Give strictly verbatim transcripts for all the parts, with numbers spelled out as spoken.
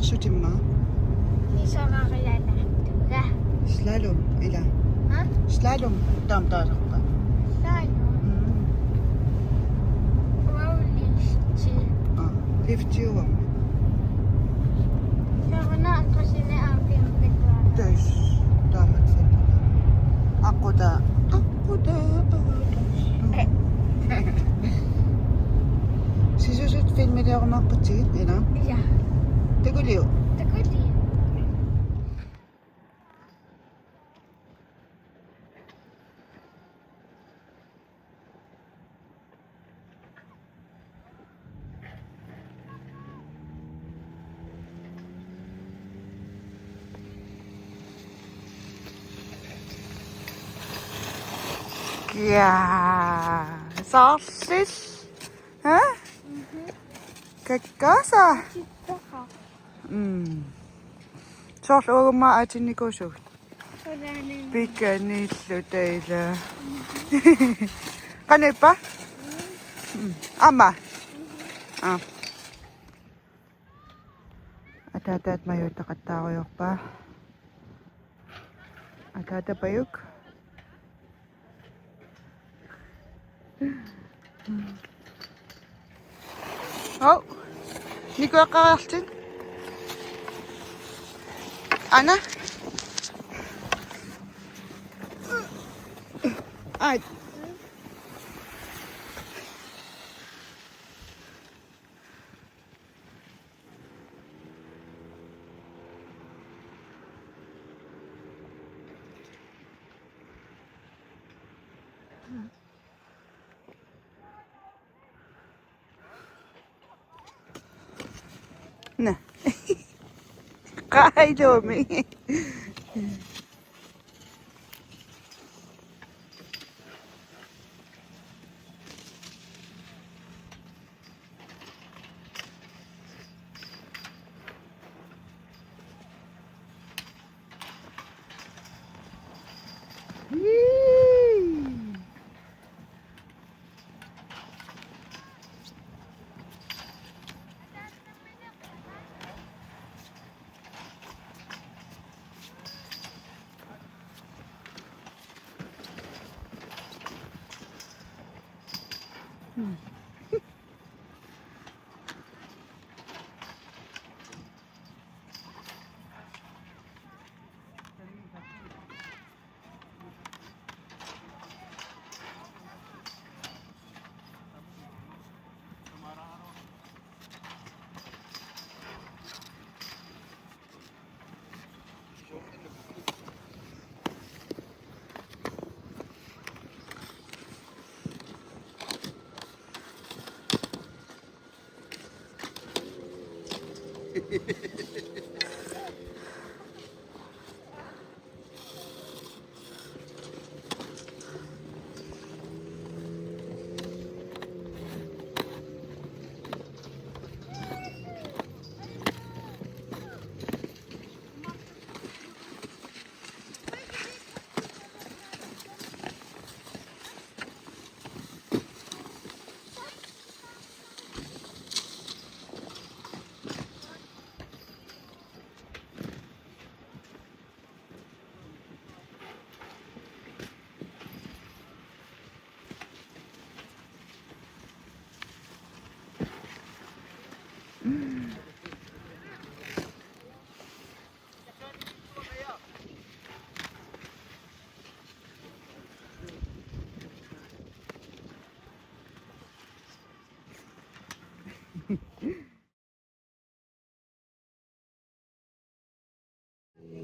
Sutimma. Isorarialaartuga. Slalom, ila. Ha? Slalom, taam taasarpa. Slalom. Mm. Wow, lifti. Ah, lifti uang. Saruna aqqusineq aamma pimmikkuara. Tais, taamatut. Aqqutaa, aqqutaa. Sisusut filmiliorumaaqqutsigit, ila? Ja. Takuliuk? Takuliuk. Ja, soorlu. Ha? Mhm. Kakkaasa? Tittaqa. Mm. Soorlu uagut aamma atinnikuusugut. Soorlu. Pikaniilluta ila. Mhm. Qanoq ippa? Mm. Aamma? Mhm. Aa. Ataataat majuutaqattaarujoorpaa. Ataatapajuk. Hov. Nikuaqqariarlutit. Ana. Ai. Nå. Qailumi.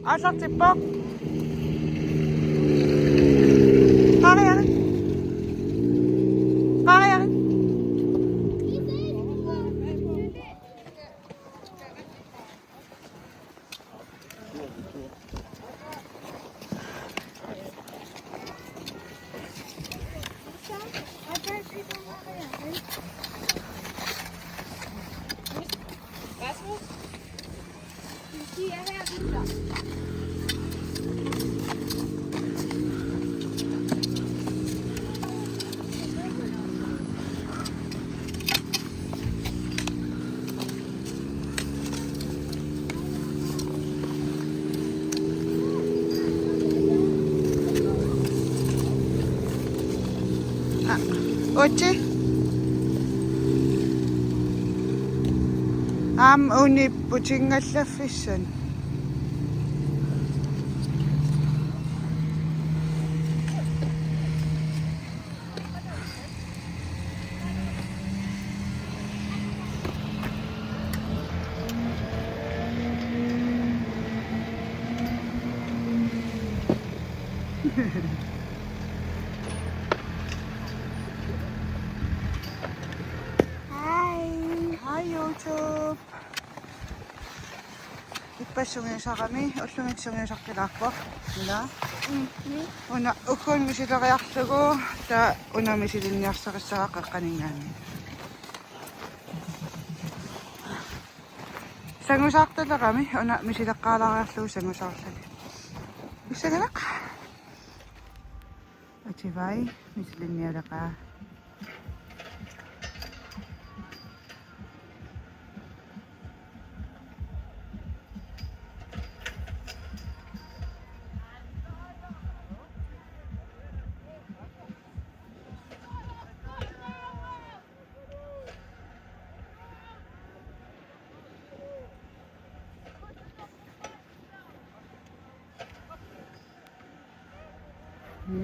Aallartippoq. Qaariarit. Qaariarit. Uti? Aamma unipputingallaffissan. Hi. Hi, YouTube. Ippassaq sungiusarami, ullumi sungiusartilaarpoq. Ila. Mm. Una ugguuna misileriarlugu, taava una misilinniarsarissavara qeqqaninngaanniit. Sangusaartalerami, una misileqqaalaariarlugu sangusaarlugit. Pissanganaq. Ativai, misilinnialeqaa.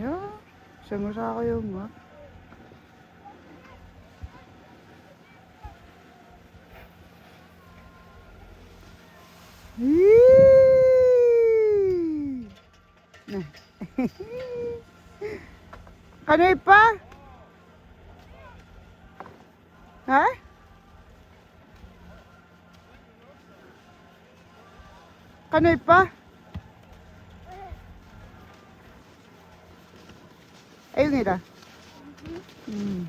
Ja, sangusaarujuunnguaq. Ii. Qanoq ippa? Ha? Qanoq ippa? Ajunngila? Mm.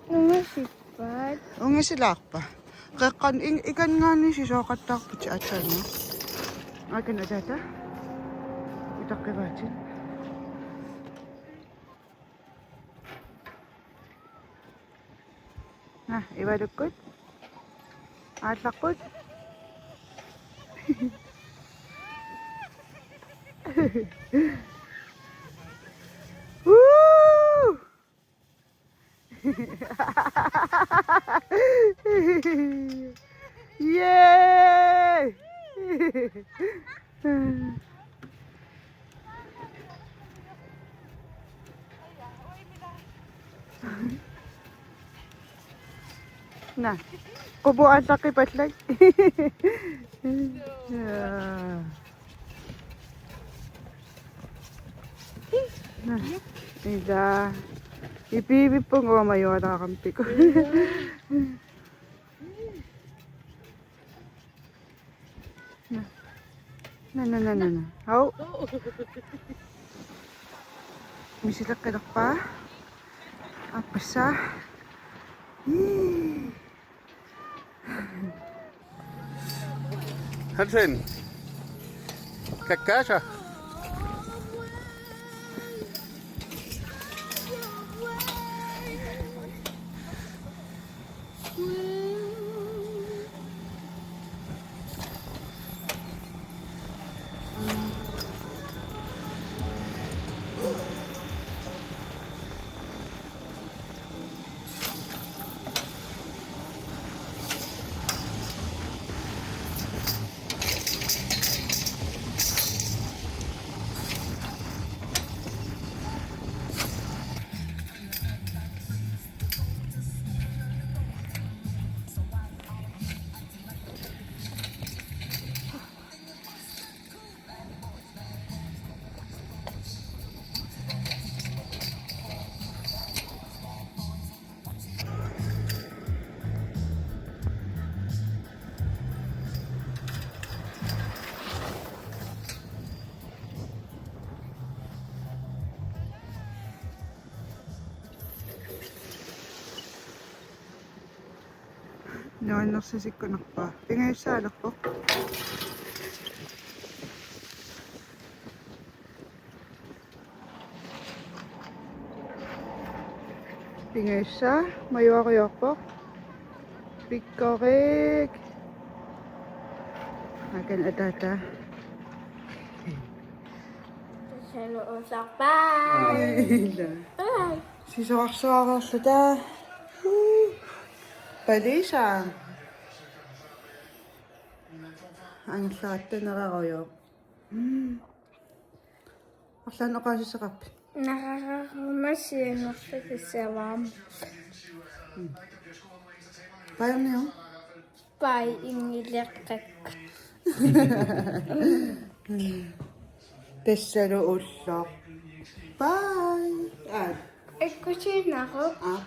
Ungasippat. Ungasilaarpa? Qeqqani in-, ikanngaanniit sisooqattaarputit aatsaannguaq. Akan ataata. Utaqqivaatit. Naa, ivalukkut. Aallaqqut. Woo! Yay! Naa. Qupu aallaqqipallak. Ja. Naa. Ila. Ipiivippunga uanga majualaarammik piku. Naa, naa, naa, naa, naa. Hau. Misileqqilerpaa. Aappassaa. Ii. Hansen. Kakkaasa. Nuannersisikkunarpaa. Pingajussaalerpoq. Pingajussaa majuarujoorpoq. Pikkorik. Akan ataata. Salo usarpaa. Ila. Ai. Sisorarsuareerluta. Palisa. Angerlaqattanerujoq. Mm. Arlaannik oqaasissaqarpit? Naqararuma sianerfik issavaa. Bajinniu? Bajinnileqqak. Tassalu ulloq. Baj. Aa. Ikkusiinnaru. Aa.